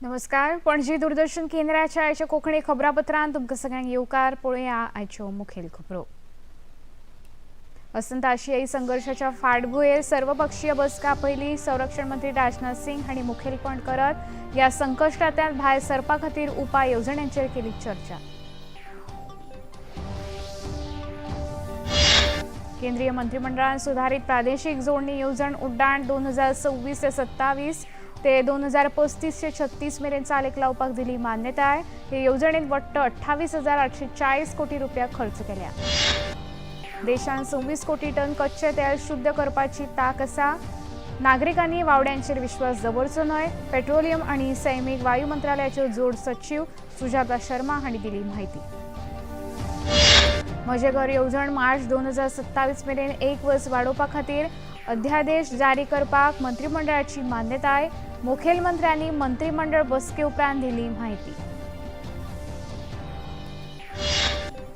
नमस्कार, पणजी दूरदर्शन केंद्राच्या आयच्या कोंकणी खबरापत्रांत तुमकां सगळ्यांक येवकार. पळोवया आयच्यो मुखेल खबरो. अस्तंत आशियाई संघर्षाच्या फाटभुंयेर सर्वपक्षीय बसका पयली संरक्षण मंत्री राजनाथ सिंग हांणी मुखेलपण करत ह्या संकश्टांतल्यान भायर सरपा खातीर उपाय येवजण्यांचेर केली चर्चा. केंद्रीय मंत्रिमंडळान सुधारित प्रादेशिक जोडणी येवजण उड्डाण 2026 ते 27 ते 2035 ते 36 मेरेन चालीक लावपाक दिली मान्यताय. हे येवजणेत वट्ट 28,840 कोटी रुपया खर्च केल्या. देशान 26 कोटी टन कच्चें तेल शुद्ध करपाची तांक आसा. नागरिकांनी वावड्यांचेर विश्वास दवरचो न्हय. पेट्रोलियम आनी सैमीक वायू मंत्रालयाच्यो जोड सचीव सुजाता शर्मा हांणी दिली म्हायती. म्हजें घर येवजण मार्च 2027 मेरेन एक वर्स वाडोवपा खातीर अध्यादेश जारी करपाक मंत्रिमंडळाची मान्यताय. मुखेलमंत्र्यांनी मंत्रिमंडळ बसके उपरांत दिली म्हायती.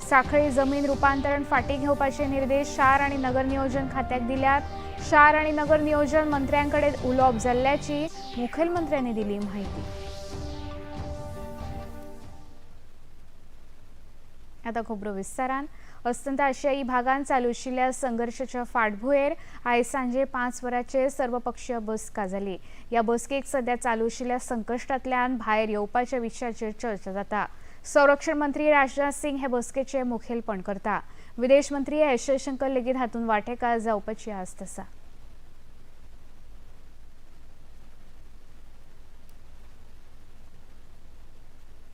सांखळी जमीन रुपांतरण फाटीं घेवपाचे निर्देश शार आनी नगर नियोजन खात्याक दिल्यात. शार आनी नगर नियोजन मंत्र्यांकडेन उलोवप जाल्ल्याची मुखेलमंत्र्यांनी दिली म्हायती. आता खबरो विस्तारान. अस्तंत आशियाई भागांत चालू आशिल्ल्या संघर्शाच्या फाटभुंयेर आयज सांजे 5 वरांचेर सर्वपक्षीय बसका जाली. ह्या बसकेक सध्या चालू आशिल्ल्या संकश्टांतल्यान भायर येवपाच्या विशयाचेर चर्चा जाता. संरक्षण मंत्री राजनाथ सिंग हे बसकेचे मुखेलपण करता. विदेश मंत्री एस जयशंकर लेगीत हातूंत वांटेकार जावपाची आस्त आसा.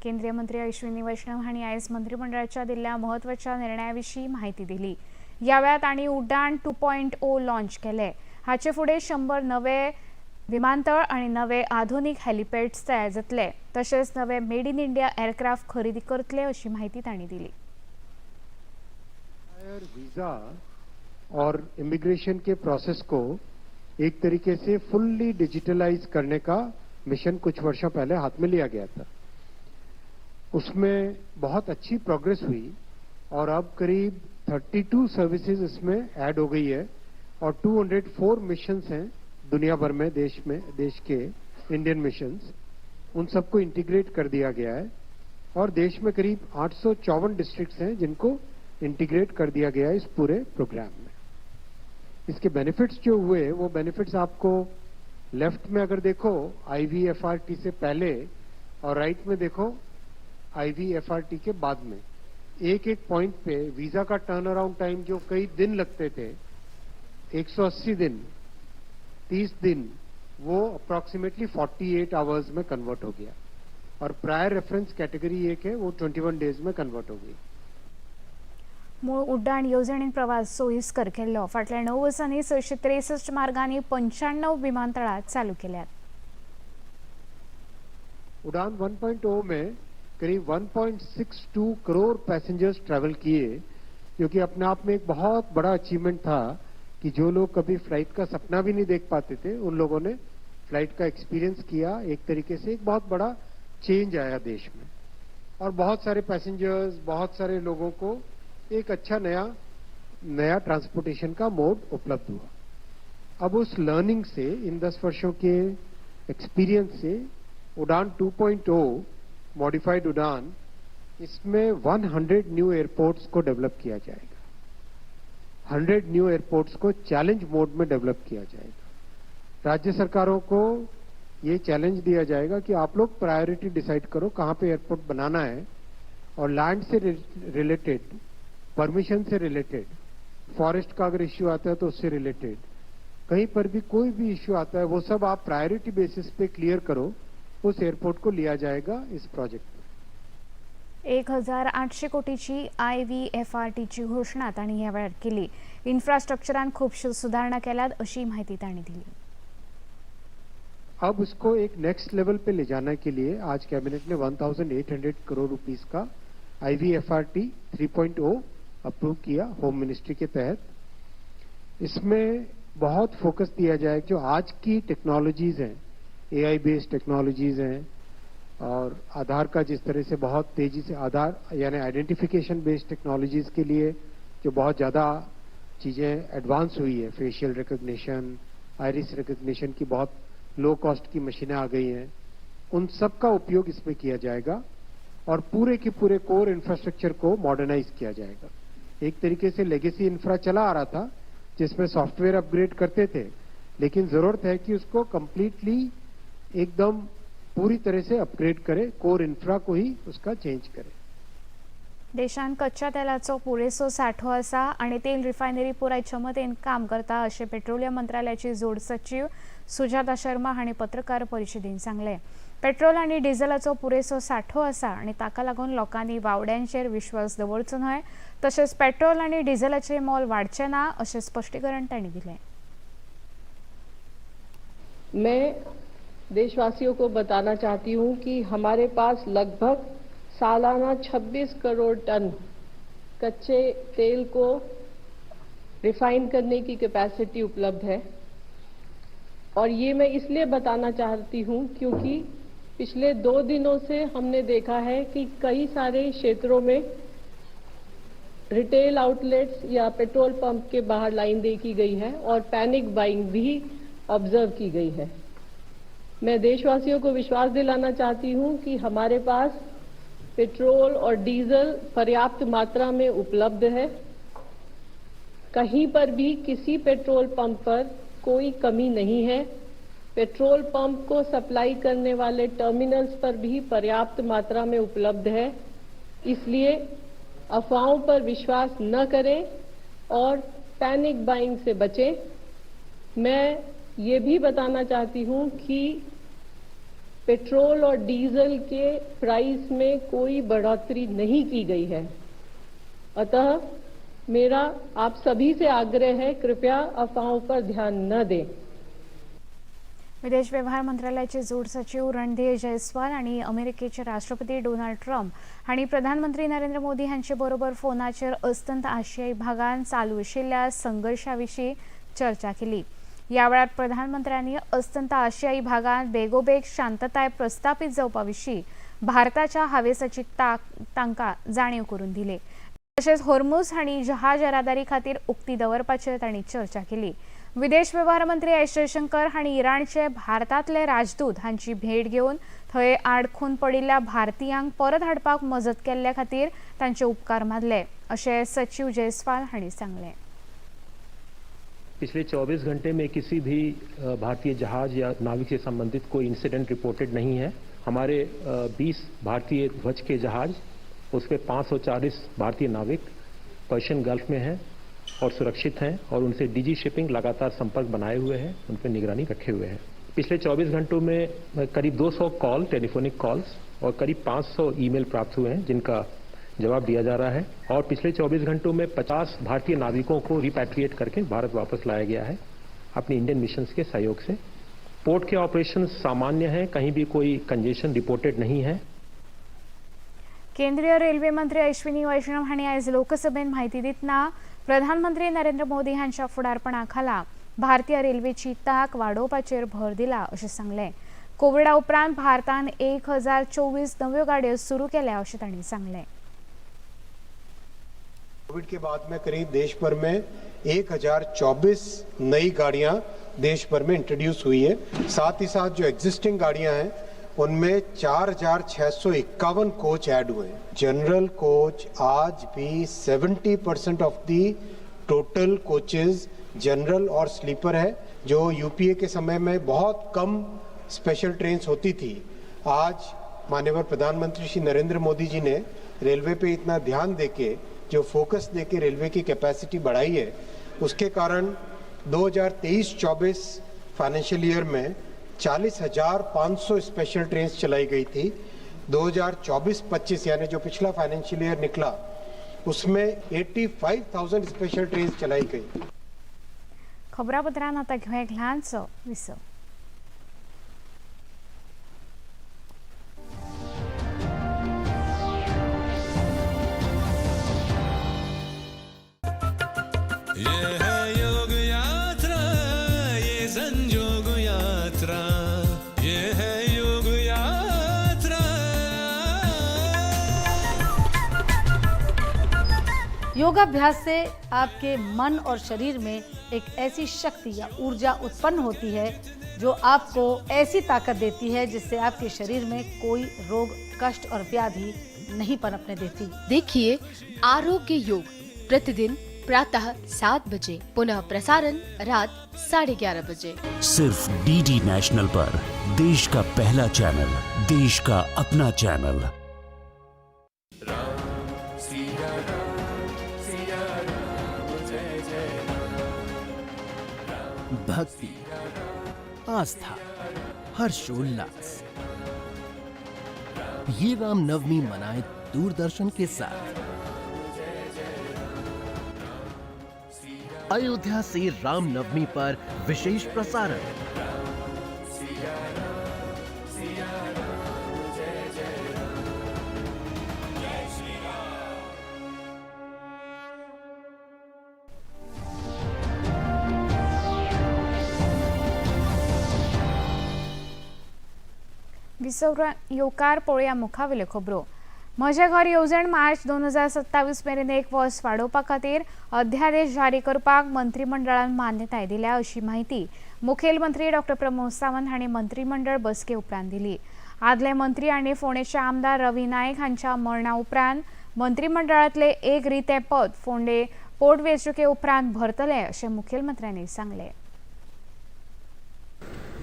केंद्रीय मंत्री अश्विनी वैष्णव हांणी आयज मंत्रिमंडळाच्या दिल्ल्या म्हत्वाच्या निर्णया विशीं म्हायती दिली. ह्या वेळार तांणी उड्डाण 2.0 लॉन्च केले. हाचे फुडें 100 नवे विमानतळ आनी नवे आधुनीक हेलिपॅड्स तयार जातले. तशेंच नवे मेड इन इंडिया एअरक्राफ्ट खरेदी करतले अशी म्हायती तांणी दिली. वीजा और इमिग्रेशन के प्रोसेस को एक तरीके से फुल्ली डिजिटलाइज करने का मिशन कुछ वर्षों पहले हाथ में लिया गया था. उसमें बहुत अच्छी प्रोग्रेस हुई और अब करीब 32 सर्विसेज इसमें ऐड हो गई है और 204 मिशंस हैं दुनिया भर में, देश में, देश के इंडियन मिशंस, उन सबको इंटीग्रेट कर दिया गया है और देश में करीब 854 डिस्ट्रिक्ट्स हैं जिनको इंटीग्रेट कर दिया गया है इस पूरे प्रोग्राम में. इसके बेनिफिट्स जो हुए वो बेनिफिट्स आपको लेफ्ट में अगर देखो आईवीएफआरटी से पहले और राइट में देखो आईवीएफआरटी के बाद में, एक एक पॉइंट पे वीजा का टर्न अराउंड टाइम जो कई दिन लगते थे, 180 दिन, 30 दिन, वो अप्रोक्सीमेटली 48 आवर्स में कन्वर्ट हो गया और प्रायर रेफरेंस कैटेगरी एक है वो 21 डेज में कन्वर्ट हो गई. मूळ उड्डाण येवजणेन प्रवास सोयीस्कर केल्लो. फाटल्या 9 वर्सांनी 663 मार्गांनी 95 विमानतळां चालू केल्यात. उड़ान 1.0 में करीब 1.62 करोड़ पैसेंजर्स ट्रैवल किए, जो कि अपने आप में एक बहुत बड़ा अचीवमेंट था कि जो लोग कभी फ्लाइट का सपना भी नहीं देख पाते थे उन लोगों ने फ्लाइट का एक्सपीरियंस किया. एक तरीके से एक बहुत बड़ा चेंज आया देश में और बहुत सारे पैसेंजर्स, बहुत सारे लोगों को एक अच्छा नया नया ट्रांसपोर्टेशन का मोड उपलब्ध हुआ. अब उस लर्निंग से, इन 10 वर्षों के एक्सपीरियंस से उड़ान 2.0 मॉडिफाइड उड़ान, इसमें 100 न्यू एयरपोर्ट्स को डेवलप किया जाएगा. 100 न्यू एयरपोर्ट्स को चैलेंज मोड में डेवलप किया जाएगा. राज्य सरकारों को ये चैलेंज दिया जाएगा कि आप लोग प्रायोरिटी डिसाइड करो कहां पे एयरपोर्ट बनाना है और लैंड से रिलेटेड, परमिशन से रिलेटेड, फॉरेस्ट का अगर इश्यू आता है तो उससे रिलेटेड, कहीं पर भी कोई भी इश्यू आता है वो सब आप प्रायोरिटी बेसिस पे क्लियर करो, उस एयरपोर्ट को लिया जाएगा इस प्रोजेक्ट में. 1800 कोटीची आयव्हीएफआरटीची घोषणा तांणी ह्या वेळार केली. इन्फ्रास्ट्रक्चरान खुबश्यो सुदारणा केल्यात अशी म्हायती तांणी दिली. अब उसको एक नेक्स्ट लेवल पे ले जाने के लिए आज कैबिनेट ने 1800 करोड़ रुपीस का आईवीएफआरटी 3.0 अप्रूव किया होम मिनिस्ट्री के तहत. इसमें बहुत फोकस दिया जाए जो आज की टेक्नोलॉजीज हैं, एआई बेस्ड टेक्नोलॉजीज हैं और आधार का जिस तरह से बहुत तेजी से आधार यानी आइडेंटिफिकेशन बेस्ड टेक्नोलॉजीज के लिए जो बहुत ज़्यादा चीज़ें एडवांस हुई है, फेशियल रिकग्निशन, आयरिस रिकग्निशन की बहुत लो कॉस्ट की मशीनें आ गई हैं. उन सब का उपयोग इसमें किया जाएगा और पूरे के पूरे कोर इंफ्रास्ट्रक्चर को मॉडर्नाइज किया जाएगा। एक तरीके से लेगेसी इंफ्रा चला आ रहा था जिसमें सॉफ्टवेयर अपग्रेड करते थे, लेकिन जरूरत है कि उसको कंप्लीटली एकदम पूरी तरह से अपग्रेड करे, कोर इंफ्रा को ही उसका चेंज करे। देशांत कच्च्या तेलाचो पुरेसो सांठो आसा आनी तेल रिफायनरी पुराय क्षमतेन काम करता अशें पेट्रोलियम मंत्रालयाची जोड सचीव सुजाता शर्मा हांणी पत्रकार परिशदेन सांगलें। पेट्रोल आनी डिझलाचो पुरेसो सांठो आसा आनी ताका लागून लोकांनी वावड्यांचेर विश्वास दवरचो न्हय, तशेंच पेट्रोल आनी डिझलाचें मोल वाडचें ना अशें स्पश्टीकरण तांणी दिलें। मैं देशवासियों को बताना चाहती हूँ कि हमारे पास लगभग सालाना 26 करोड़ टन कच्चे तेल को रिफाइन करने की कैपेसिटी उपलब्ध है। और ये मैं इसलिए बताना चाहती हूँ क्योंकि पिछले 2 दिनों से हमने देखा है कि कई सारे क्षेत्रों में रिटेल आउटलेट्स या पेट्रोल पंप के बाहर लाइन देखी गई है और पैनिक बाइंग भी ऑब्जर्व की गई है। मैं देशवासियों को विश्वास दिलाना चाहती हूँ कि हमारे पास पेट्रोल और डीजल पर्याप्त मात्रा में उपलब्ध है। कहीं पर भी किसी पेट्रोल पंप पर कोई कमी नहीं है। पेट्रोल पंप को सप्लाई करने वाले टर्मिनल्स पर भी पर्याप्त मात्रा में उपलब्ध है। इसलिए अफवाहों पर विश्वास न करें और पैनिक बाइंग से बचें। मैं ये भी बताना चाहती हूँ कि पेट्रोल और डीजल के प्राइस में कोई बढ़ोतरी नहीं की गई है। अतः मेरा आप सभी से आग्रह है, कृपया अफवाहों पर ध्यान न दें। विदेश व्यवहार मंत्रालयाचे जोड सचिव रणधीर जयस्वाल आणि अमेरिकेचे राष्ट्रपती डोनाल्ड ट्रम्प हांणी प्रधानमंत्री नरेंद्र मोदी हांचे बरोबर फोनाचेर अस्तंत आशियाई भागांत चालू आशिल्ल्या संघर्शा विशीं चर्चा केली। ह्या वेळार प्रधानमंत्र्यांनी अस्तंत आशियाई भागांत बेगोबेग शांतताय प्रस्थापित जावपा विशीं भारताच्या हावेसाची तांक तांकां जाणीव करून दिली। तशेंच होर्मुझ हांणी जहाज येरादारी खातीर उक्ती दवरपाचेर तांणी चर्चा केली। विदेश व्यवहार मंत्री एस जयशंकर हांणी इराणचे भारतांतले राजदूत हांची भेट घेवन थंय आडखून पडिल्ल्या भारतीयांक परत हाडपाक मजत केल्ल्या खातीर तांचे उपकार मानले अशें सचीव जयस्वाल हांणी सांगलें। पिछले 24 घंटे में किसी भी भारतीय जहाज या नाविक से संबंधित कोई इंसिडेंट रिपोर्टेड नहीं है। हमारे 20 भारतीय ध्वज के जहाज, उसमें 540 भारतीय नाविक पर्शियन गल्फ में हैं और सुरक्षित हैं और उनसे डीजी शिपिंग लगातार संपर्क बनाए हुए हैं, उन पर निगरानी रखे हुए हैं। पिछले 24 घंटों में करीब 200 कॉल, टेलीफोनिक कॉल्स और करीब 500 ईमेल प्राप्त हुए हैं जिनका जवाब दिया जा रहा है। और पिछले 24 घंटों में 50 भारतीय नाविकों को रिपैट्रिएट करके भारत वापस लाया गया है अपने इंडियन मिशंस के सहयोग से। पोर्ट के ऑपरेशन सामान्य हैं, कहीं भी कोई कंजेशन रिपोर्टेड नहीं है। केंद्रीय रेल्वे मंत्री अश्विनी वैष्णव हांणी आयज लोकसभेत म्हायती दितना प्रधानमंत्री नरेंद्र मोदी हांच्या फुडारपणा खाला भारतीय रेल्वेची तांक वाडोवपाचेर भर दिला अशें सांगलें। कोविडा उपरांत भारतान 1024 नव्यो गाडयो सुरू केल्या अशें तांणी सांगलें। कोविड के बाद में करीब देश भर में 1024 नई गाड़ियां देश भर में इंट्रोड्यूस हुई है। साथ ही साथ जो एग्जिस्टिंग गाड़ियां हैं उनमें 4651 कोच ऐड हुए हैं। जनरल कोच आज भी 70% of the total coaches general और स्लीपर है, जो यूपीए के समय में बहुत कम स्पेशल ट्रेन्स होती थी। आज माननीय प्रधानमंत्री श्री नरेंद्र मोदी जी ने रेलवे पे इतना ध्यान देके, जो फोकस देके रेलवे की कैपेसिटी बढ़ाई है, उसके कारण 2023-24 फाइनेंशियल ईयर में 40,500 स्पेशल ट्रेन चलाई गई थी। 2024-25 यानी जो पिछला फाइनेंशियल ईयर निकला उसमें 85,000 स्पेशल ट्रेन चलाई गई। खबरापत्रांत आतां घेवया एक ल्हानसो विसव। ये है योग यात्रा, ये संजोग यात्रा, ये है योग यात्रा। योगाभ्यास से आपके मन और शरीर में एक ऐसी शक्ति या ऊर्जा उत्पन्न होती है जो आपको ऐसी ताकत देती है जिससे आपके शरीर में कोई रोग, कष्ट और व्याधि नहीं पनपने देती। देखिए आरोग्य योग प्रतिदिन प्रातः 7 बजे, पुनः प्रसारण रात 11:30 बजे। सिर्फ डीडी नेशनल पर देश का पहला चैनल, देश का अपना चैनल। भक्ति, आस्था, हर्षोल्लास, ये राम नवमी मनाए दूरदर्शन के साथ। अयोध्या से राम नवमी पर विशेष प्रसारण। विसवरा येवकार. पळोवया मुखावेल्यो खबरो. म्हजें घर येवजण मार्च 2027 मेरेन एक वर्स वाडोवपा खातीर अध्यादेश जारी करपाक मंत्रिमंडळान मान्यताय दिल्या, अशी म्हायती मुखेलमंत्री डॉक्टर प्रमोद सावंत हांणी मंत्रिमंडळ बसके उपरांत दिली. आदले मंत्री आनी फोंडेचे आमदार रवी नायक हांच्या मरणा उपरांत मंत्रिमंडळांतले एक रितें पद फोंडे पोटवेंचणुके उपरांत भरतले, अशें मुखेलमंत्र्यांनी सांगलें.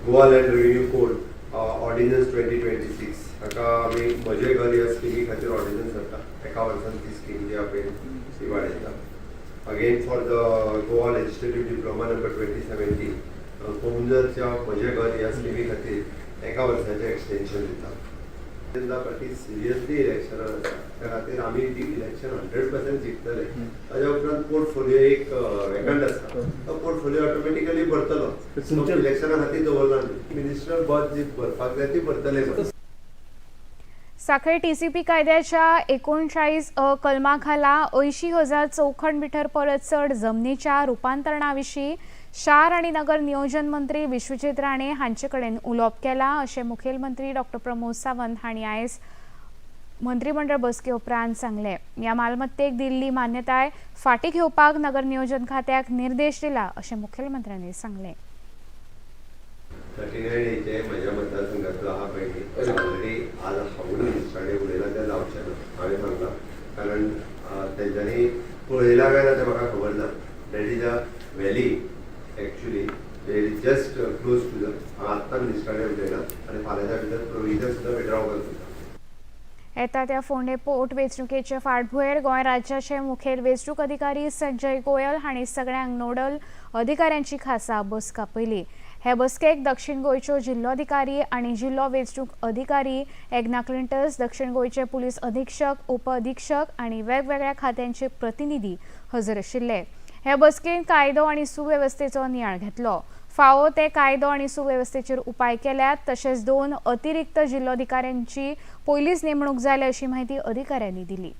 Goa Land Revenue Code Ordinance 2026 हाका आमी म्हजें घर ह्या स्किमी खातीर ऑर्डिनन्स हाडटा. एका वर्सान ती स्कीम जी आहा पळय ती वाडयता. Again, for the Goa Legislative Diploma number 2017, कोमुनिदादच्या म्हजें घर ह्या स्किमी खातीर एका वर्साचें एक्सटेन्शन दिता. जनता पार्टी सिरियसली इलेक्शनान आसा. त्या खातीर आमी इलेक्शन 100% जिखतले. ताज्या उपरांत पोर्टफोलियो एक वेकंट आसा, तो पोर्टफोलियो ऑटोमॅटिकली भरतलो. इलेक्शना खातीर दवरला. मिनिस्टर पद जी भरपाक जाय ती भरतले. साखळे टीसीपी कायद्याच्या 39 अ कलमाखाला 80,000 चौखण मीटर परस चड जमनीच्या रुपांतरणाविशीं शार आनी नगर नियोजन मंत्री विश्वजीत राणे हांचे कडेन उलोवप केलां, अशें मुखेलमंत्री डॉक्टर प्रमोद सावंत हांणी आयज मंत्रिमंडळ बसके उपरांत सांगलें. ह्या मालमत्तेक दिल्ली मान्यताय फाटीं घेवपाक नगर नियोजन खात्याक निर्देश दिला, अशें मुखेलमंत्र्यांनी सांगलें. 39 एचे म्हज्या मतदारसंघातलो आहा पळय न्ही, ऑलरेडी आज हांवूय मिनिस्टरा कडेन उलयलां. तें जावचें ना हांवें सांगलां, कारण तेंच्यांनी पळयलां काय ना तें म्हाका खबर ना. That is a valley actually, that is just close to the. हांव आत्तां मिनिस्टरा कडेन उलयलां आनी फाल्यांच्या भितर प्रोविजन सुद्दां विड्रॉ करता. येता त्या फोंडे पोट वेंचणुकेचे फाटभुंयेर गोंय राज्याचे मुखेल वेंचणूक अधिकारी संजय गोयल हांणी सगळ्यांक नोडल अधिकाऱ्यांची खासा बसका आपयली. हे बसकेक दक्षिण गोंयच्यो जिल्लोधिकारी आनी जिल्लो वेंचणूक अधिकारी एग्ना क्लिंटस, दक्षिण गोंयचे पुलीस अधीक्षक, उप अधीक्षक आनी वेगवेगळ्या खात्यांचे प्रतिनिधी हजर आशिल्ले. हे बसकेंत कायदो आनी सुवेवस्थेचो नियाळ घेतलो. फावो ते कायदो आनी सुवेवस्थेचेर उपाय केल्यात, तशेंच दोन अतिरिक्त जिल्लोधिकाऱ्यांची पयलींच नेमणूक जाल्या, अशी म्हायती अधिकाऱ्यांनी दिली.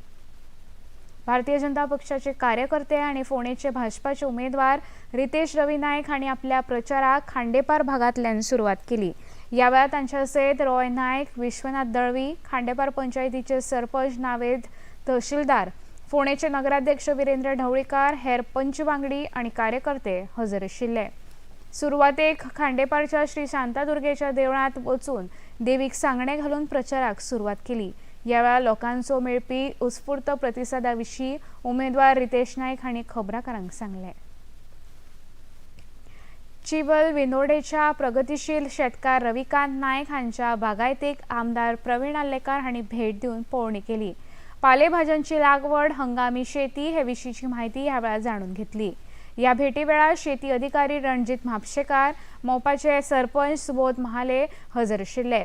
भारतीय जनता पक्षाचे कार्यकर्ते आणि फोंडेचे भाजपाचे उमेदवार रितेश रवी नायक हांणी आपल्या प्रचाराक खांडेपार भागांतल्यान सुरवात केली. ह्या वेळार तांच्या सयत रॉय नायक, विश्वनाथ दळवी, खांडेपार पंचायतीचे सरपंच नावेद तहसीलदार, फोंडेचे नगराध्यक्ष विरेंद्र ढवळीकार, हेर पंच वांगडी आणि कार्यकर्ते हजर आशिल्ले. सुरवातेक खांडेपारच्या श्री शांतादुर्गेच्या देवळांत वचून देवीक सांगणे घालून प्रचाराक सुरवात केली. ह्या वेळार लोकांचो मेळपी उत्स्फूर्त प्रतिसादा विशीं उमेदवार रितेश नायक हांणी खबराकारांक सांगलें. चिबल विनोडेच्या प्रगतीशील शेतकार रविकांत नायक हांच्या बागायतीक आमदार प्रवीण आर्लेकार हांणी भेट दिवन पळोवणी केली. पालेभाज्यांची लागवड, हंगामी शेती हे विशींची म्हायती ह्या वेळार जाणून घेतली. ह्या भेटी वेळार शेती अधिकारी रणजीत म्हापशेकार, मोपाचे सरपंच सुबोध महाले हजर आशिल्ले.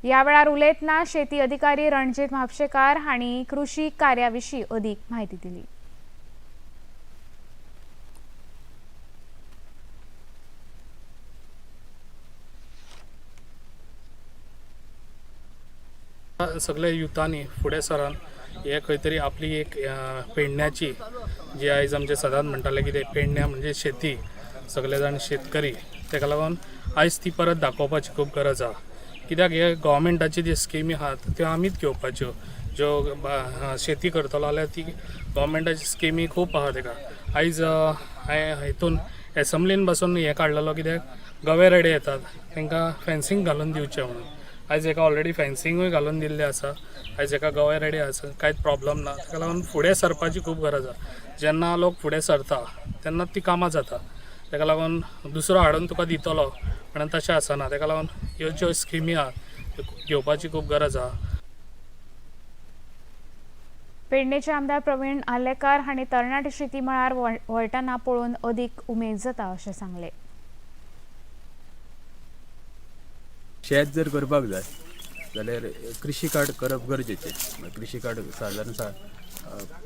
ह्या वेळार उलयतना शेती अधिकारी रणजीत म्हापशेकार हांणी कृषी कार्या विशीं अदीक म्हायती दिली. सगळे युथांनी फुडें सरान हे खंय तरी आपली एक पेडण्याची जी आयज आमचे सदांच म्हणटाले कितें, पेडण्या म्हणजे शेती, सगळे जाण शेतकरी. ताका लागून आयज ती परत दाखोवपाची खूब गरज आहा. कित्याक हे गोवोरमेंटाची जी स्किमी आहात त्यो आमीच घेवपाच्यो. ज्यो शेती करतलो जाल्यार ती गोवोरमेंटाची स्किमी खूब आहा. ताका आयज हांवें हितून एसेंब्लीन बसून हें काडलेलो कित्याक गवे रेडे येतात तांकां फेन्सींग घालून दिवचें म्हणून. आयज हेका ऑलरेडी फेन्सिंगूय घालून दिल्लें आसा. आयज हेका गवे रेडे आसा, कांयच प्रॉब्लम ना. ताका लागून फुडें सरपाची खूब गरज आसा. जेन्ना लोक फुडें सरता तेन्ना ती कामां जाता. ताका लागून दुसरो हाडून तुका दितलो म्हणून तशें आसना. ताका लागून ह्यो ज्यो स्किमी आहा त्यो घेवपाची खूब गरज आहा. पेडणेचे आमदार प्रवीण आर्लेकार हांणी तरणाटे शेती मळार वळटना पळोवन अदीक उमेद जाता अशें सांगलें. शेत जर करपाक जाय जाल्यार कृषी कार्ड करप गरजेचें. कृषी कार्ड सादारण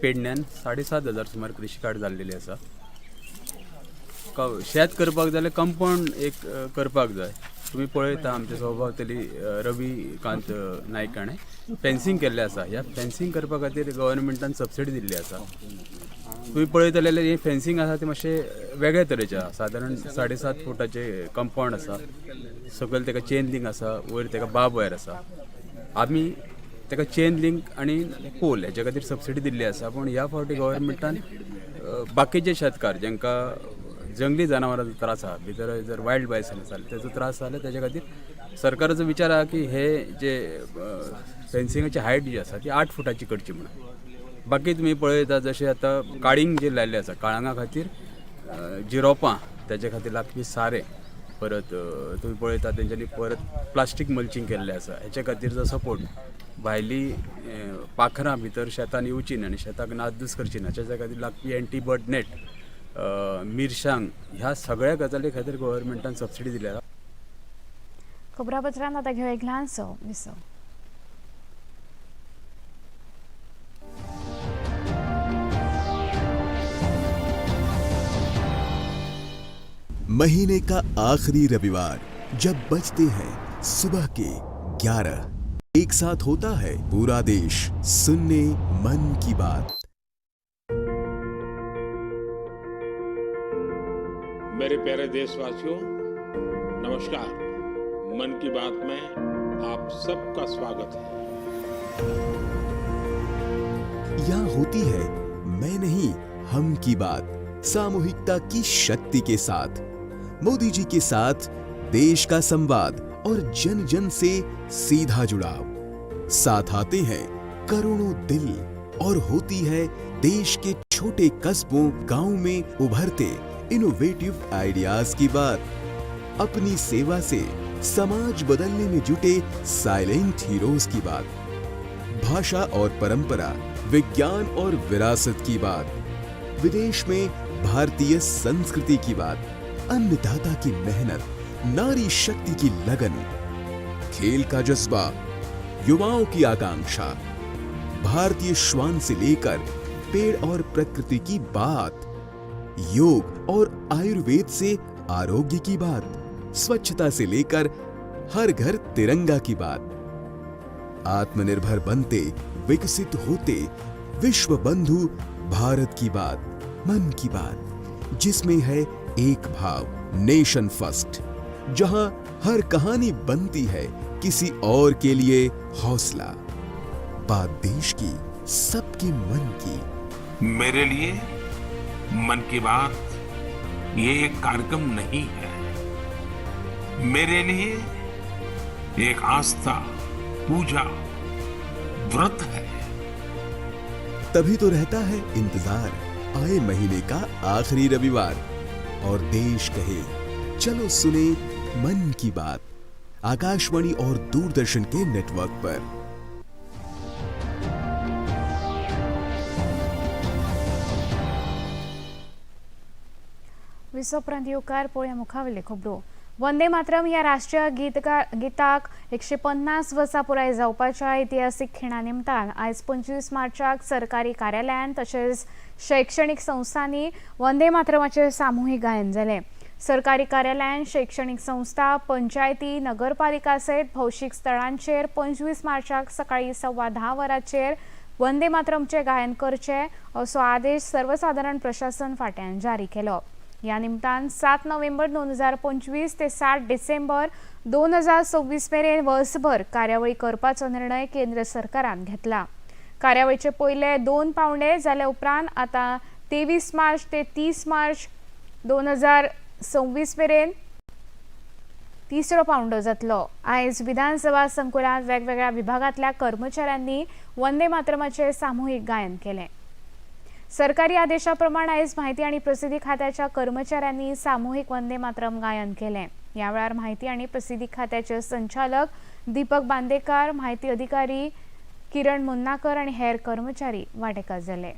पेडण्यान 7,500 सुमार कृषी कार्ड जाल्लेली आसा. शेत करपाक जाल्यार कंपावंड एक करपाक जाय. तुमी पळयता आमच्या सभावतली रविकांत नायक हाणें फेन्सिंग केल्लें आसा. ह्या फेन्सिंग करपा खातीर गव्हर्मेंटान सबसिडी दिल्ली आसा. तुमी पळयतले जाल्यार हें फेन्सिंग आसा तें मातशें वेगळे तरेचें आसा. सादारण 7.5 फुटाचें कंपावंड आसा, सकयल तेका चेन लिंक आसा, वयर तेका बाब वायर आसा. आमी तेका चेन लिंक आनी पोल हेच्या खातीर सबसिडी दिल्ली आसा. पूण ह्या फावटी गव्हर्मेंटान बाकीचे शेतकार जेंकां जंगली जनावरांचो त्रास आसा, भितर जर वायल्ड बायसन आसा तेजो त्रास जाल्यार तेज्या खातीर सरकाराचो विचार आसा की हे जे फेन्सिंगाची हायट जी आसा ती 8 फुटाची करची म्हणून. बाकी तुमी पळयता जशें आतां काळींग जे लायिल्लें आसा, काळंगा खातीर जी रोपां तेजे खातीर लागपी सारें, परत तुमी पळयता तेंच्यांनी परत प्लास्टीक मल्चिंग केल्लें आसा. हेच्या खातीरचो सपोर्ट, भायली पाखरां भितर शेतान येवची न्ही आनी शेताक नासधूस करची ना तेच्या खातीर लागपी एंटी बर्ड नेट, मिरसांग, ह्या सगळ्या गजाली खातीर गव्हर्मेंटान सबसिडी दिल्या. खबरापत्रांत आतां घेवया एक ल्हानसो विसव. महीने का आखिरी रविवार जब बजते हैं सुबह के 11, एक साथ होता है पूरा देश सुनने मन की बात. मेरे प्यारे देशवासियों, नमस्कार. मन की बात में आप सबका स्वागत है. यहाँ होती है मैं नहीं हम की बात, सामूहिकता की शक्ति के साथ. मोदी जी के साथ देश का संवाद और जन जन से सीधा जुड़ाव. साथ आते हैं करोड़ों दिल और होती है देश के छोटे कस्बों गांव में उभरते इनोवेटिव आइडियाज की बात. अपनी सेवा से समाज बदलने में जुटे साइलेंट हीरोज की बात. भाषा और परंपरा, विज्ञान और विरासत की बात. विदेश में भारतीय संस्कृति की बात. अन्नदाता की मेहनत, नारी शक्ति की लगन, खेल का जज्बा, युवाओं की आकांक्षा, भारतीय श्वान से लेकर पेड़ और प्रकृति की बात, योग और आयुर्वेद से आरोग्य की बात, स्वच्छता से लेकर हर घर तिरंगा की बात. आत्मनिर्भर बनते, विकसित होते विश्व बंधु भारत की बात, मन की बात, जिसमें है एक भाव, नेशन फर्स्ट, जहां हर कहानी बनती है किसी और के लिए हौसला. बात देश की, सबके मन की. मेरे लिए मन की बात ये एक कार्यक्रम नहीं है. मेरे लिए एक आस्था, पूजा, व्रत है. तभी तो रहता है इंतजार आए महीने का आखिरी रविवार और देश कहे चलो सुने मन की बात, आकाशवाणी और दूरदर्शन के नेटवर्क पर. विसव येवकार पळोवया मुखावयल्यो खबरो. वंदे मातरम ह्या राष्ट्रीय गीताक 150 वर्सां पुराय जावपाच्या इतिहासीक खिणा निमतान आयज 25 मार्चाक सरकारी कार्यालयान तशेंच शैक्षणीक संस्थांनी वंदे मातरमाचें सामुहीक गायन जालें. सरकारी कार्यालयान, शैक्षणीक संस्था, पंचायती, नगरपालिका सयत भौशीक स्थळांचेर 25 मार्चाक सकाळी 10:15 वरांचेर वंदे मातरमचें गायन करचें असो आदेश सर्वसादारण प्रशासन फांट्यान जारी केलो. ह्या निमतान 7 नोव्हेंबर 2025 ते 7 डिसेंबर 2026 मेरेन वर्सभर कार्यावळी करपाचो निर्णय केंद्र सरकारान घेतला. कार्यावळीचे पयले 2 पावंडे जाल्या उपरांत आतां 23 मार्च ते 30 मार्च 2026 मेरेन तिसरो पावंडो जातलो. आयज विधानसभा संकुलांत वेगवेगळ्या विभागांतल्या कर्मचाऱ्यांनी वंदे मातरमाचें सामुहीक गायन केलें. सरकारी आदेशा प्रमाण आयज म्हायती आनी प्रसिद्धी खात्याच्या कर्मचाऱ्यांनी सामुहीक वंदे मातरम गायन केलें. ह्या वेळार म्हायती आनी प्रसिद्धी खात्याचे संचालक दीपक बांदेकार, म्हायती अधिकारी किरण मुन्नाकर आनी हेर कर्मचारी वांटेकार जाले.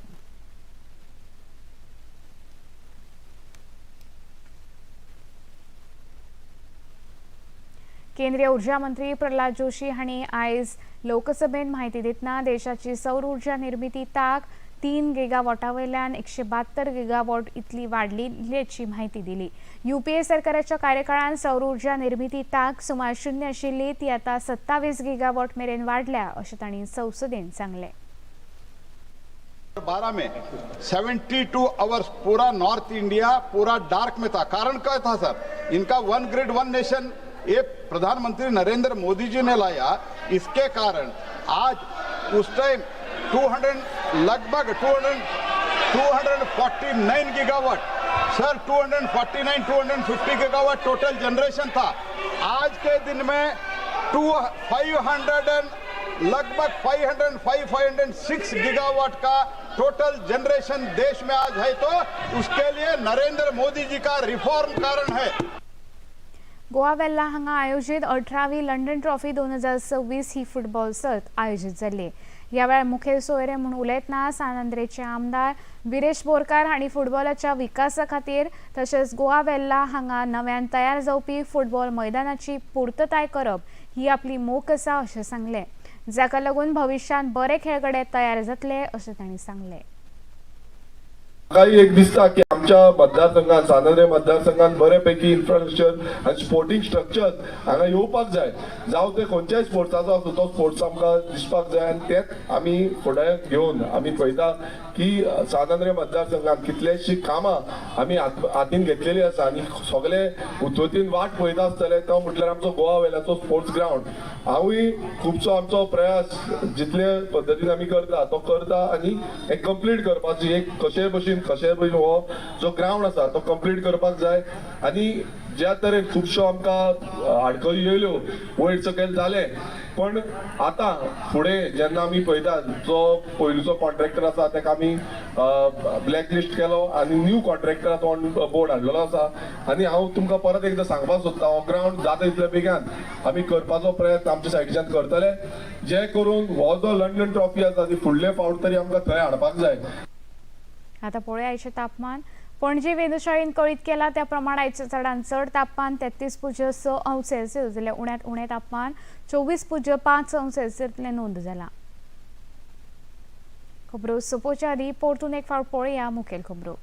केंद्रीय ऊर्जा मंत्री प्रल्हाद जोशी हांणी आयज लोकसभेत म्हायती दितना देशाची सौर ऊर्जा निर्मिती ताक 3 गिगावॉटा वयल्यान 172 गिगावॉट इतली वाडलिल्ल्याची म्हायती दिली. युपीए सरकाराच्या कार्यकाळांत सौर ऊर्जा निर्मिती ताक सुमार 0 आशिल्ली ती आतां 27 गिगावॉट मेरेन वाडल्या अशें तांणी संसदेन सांगलें. 12 में 72 आवर्स पूरा नॉर्थ इंडिया पूरा डार्क में था. कारण क्या था सर? इनका वन ग्रिड वन नेशन ये प्रधानमंत्री नरेंद्र मोदी जी ने लाया. इसके कारण आज उस टाइम 200 लगभग 249 gigawatt sir, 249 250 gigawatt total generation था. आज के दिन में 500 लगभग 505 506 गीगावाट का टोटल जनरेशन देश में आज है. तो उसके लिए नरेंद्र मोदी जी का रिफॉर्म कारण है. गोवा वेल्ला हांगा आयोजित 18वी लंडन ट्रॉफी 2026 ही फुटबॉल सर्त आयोजित जाल्ली. ह्या वेळार मुखेल सोयरे म्हूण उलयतना सान आंद्रेचे आमदार विरेश बोरकार हांणी फुटबॉलाच्या विकासा खातीर तशेंच गोवा वेल्ला हांगा नव्यान तयार जावपी फुटबॉल मैदानाची पुर्तताय करप ही आपली मोख आसा अशें सांगलें, जाका लागून भविश्यांत बरे खेळगडे तयार जातले अशें तांणी सांगलें. म्हाकाय एक दिसता की आमच्या मतदारसंघात, सान आंद्रे मतदारसंघात बऱ्यापैकी इन्फ्रास्ट्रक्चर आनी स्पोर्टींग स्ट्रक्चर हांगा येवपाक जाय. जावं ते खंयच्याय स्पोर्ट्साचो आसूं, तो स्पोर्ट्स आमकां दिसपाक जाय आनी तेच आमी फुडें घेवन आमी पळयता की सान आंद्रे मतदारसंघात कितलेशीं कामां आमी हातीन घेतलेली आसा आनी सगळे उतवतीन वाट पळयता आसतले तो म्हटल्यार आमचो गोवा वेल्याचो स्पोर्ट्स ग्रावंड. हांवूय खुबसो आमचो प्रयास जितले पद्दतीन आमी करता तो करता आनी हें कंप्लीट करपाची एक कशेय भशेन हो जो ग्रावंड आसा तो कंप्लीट करपाक जाय. आनी ज्या तरेन खुबश्यो आमकां आडखळी येयल्यो वयर सकयल जालें, पण आतां फुडें जेन्ना आमी पळयतात जो पयलूचो कॉन्ट्रॅक्टर आसा ताका आमी ब्लॅक लिस्ट केलो आनी न्यू कॉन्ट्रॅक्टर आतां ऑन बोर्ड हाडलेलो आसा. आनी हांव तुमकां परत एकदां सांगपाक सोदता, हो ग्रावंड जाता तितल्या बेगान आमी करपाचो प्रयत्न आमच्या सायडीच्यान करतले, जे करून हो जो लंडन ट्रॉफी आसा ती फुडले फावट तरी आमकां थंय हाडपाक जाय. आता पळोवया आयचें तापमान. पणजी वेधशाळेन कळीत केला त्या प्रमाण आयचें चडांत चड तापमान 33.6 अंश सेल्सियस जाल्यार उण्यांत उणें तापमान 24.5 अंश सेल्सियस इतलें नोंद जालां. खबरो सोंपोवच्या आदीं परतून एक फावट पळोवया मुखेल खबरो.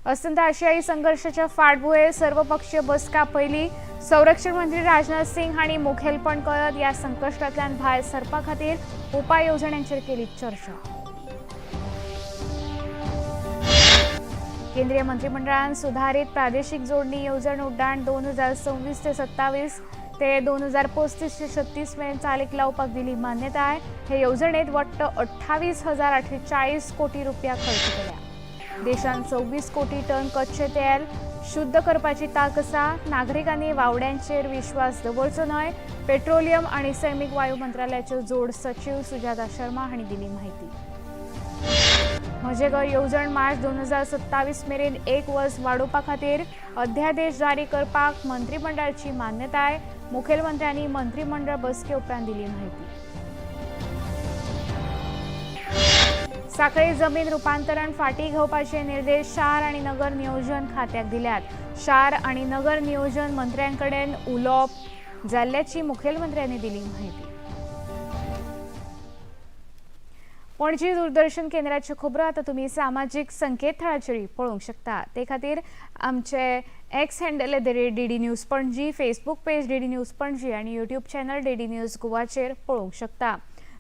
अस्तंत आशियाई संघर्षाच्या फाटभुंयेर सर्वपक्षीय बसका पयली. संरक्षण मंत्री राजनाथ सिंग हांणी मुखेलपण करत ह्या संकश्टांतल्यान भायर सरपा खातीर उपाय येवजण्यांचेर केली चर्चा. केंद्रीय मंत्रिमंडळान सुधारित प्रादेशिक जोडणी येवजण उड्डाण 2026 ते 27 ते 2035 ते 36 मेरेन चालीक लावपाक दिली मान्यताय. हे येवजणेत वट्ट 28,840 कोटी रुपया खर्च केल्या. देशांत 26 कोटी टन कच्चें तेल शुद्ध करपाची तांक आसा. नागरिकांनी वावड्यांचेर विश्वास दवरचो न्हय, पेट्रोलियम आनी सैमीक वायू मंत्रालयाच्यो जोड सचीव सुजाता शर्मा हांणी दिली म्हायती. म्हजें घर येवजण मार्च 2027 मेरेन 1 वर्स वाडोवपा खातीर अध्यादेश जारी करपाक मंत्रिमंडळाची मान्यताय. मुखेलमंत्र्यांनी मंत्रिमंडळ बसके उपरांत दिली म्हायती. साखळी जमीन रुपांतरण फाटी घेवपाचे निर्देश शार आनी नगर नियोजन खात्याक दिल्यात. शार आनी नगर नियोजन मंत्र्यांकडेन उलोवप जाल्ल्याची मुखेलमंत्र्यांनी दिली म्हायती. पणजी दूरदर्शन केंद्राच्यो खबरो आतां तुमी सामाजीक संकेतथळाचेर पळोवंक शकता. ते खातीर आमचे X handle @DD News Panaji, Facebook page DD News Panaji आनी यूट्यूब चॅनल DD news गोवाचेर पळोवंक शकता.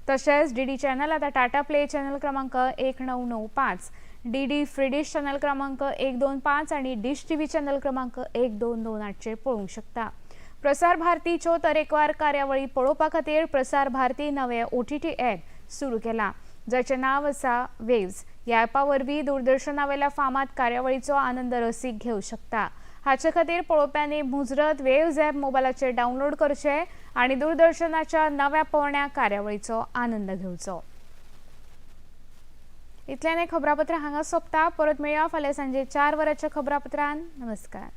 तशेंच DD channel आतां टाटा प्ले चॅनल क्रमांक 1995, DD फ्री डिश चॅनल क्रमांक 125 आनी डिश TV channel क्रमांक 1228चेर पळोवंक शकता. प्रसार भारतीच्यो तरेकवार कार्यावळी पळोवपा खातीर प्रसार भारती नवें OTT app सुरू केलां, जाचें नांव आसा वेव्ज. ह्या ॲपा वरवीं दूरदर्शनावेल्या फामाद कार्यावळीचो आनंद रसीक घेवं शकता. हाचे खातीर पळोवप्यांनी मुजरत वेव्ज ॲप मोबायलाचेर डावनलोड करचें आनी दूरदर्शनाच्या नव्या पोरण्या कार्यावळीचो आनंद घेवचो. इतल्यान हें खबरापत्र हांगा सोंपता. परत मेळया फाल्यां सांजे 4 वरांच्या खबरापत्रान. नमस्कार.